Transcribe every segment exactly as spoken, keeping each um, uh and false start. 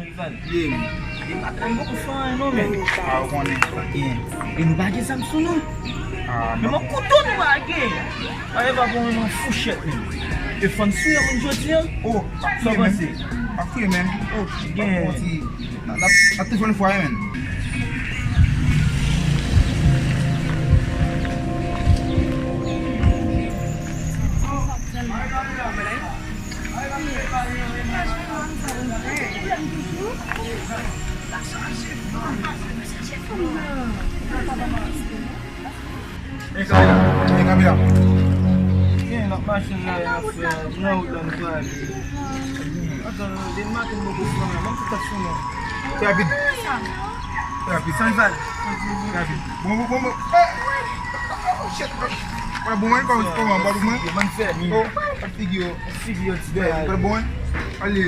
Ivan. Ye, men. Li pa tande poko fè anyen non, men. A, ou konnen. Gen. E nou pa gen zam sou nou. A, men yon kouto nou pa gen. A, e pa pou yon fouchèt, men. E fann sou yo moun jodi a. Oh, sa w panse? Ap fouye, men. Oh, gen. N ap, n ap, n ap telefone fwa, men. E kamera, e kamera. Gen, n ap mache la, n ap fè, nan wout la, nou prale. Atann, de maten, m poko fè anyen, menm si tèt sou mwen. Fè rapid. Fè rapid. Sanrival. Fè rapid. Bon, bon, bon, bon. Eh! Oh, shit. Pral bon, mwen, kòman, kòman, pral bon, mwen? Yo, ban fè, mi. Oh, figi yo. Figi yo, ti bagay. Pral bon, mwen? Ale.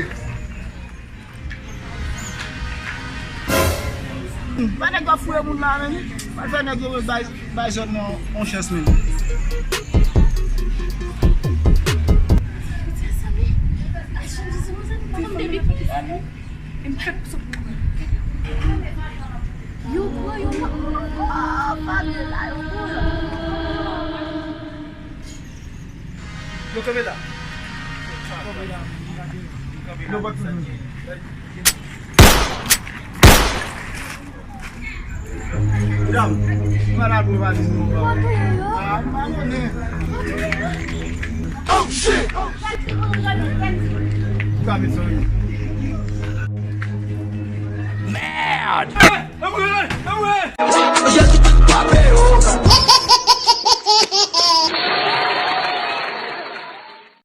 Pa nèg yo ap fouye moun la, men. Pa fè nèg yo bay, bay zòt non, yon chans, men. Yo pran yo nan. Ah, pa de la, yo pran yo. Yo kenbe la. Yo bat toujou. Medam, m pa la pou valiz nou. Ah, m pa konnen. Oh, shit! Sa vin sou li. Merde!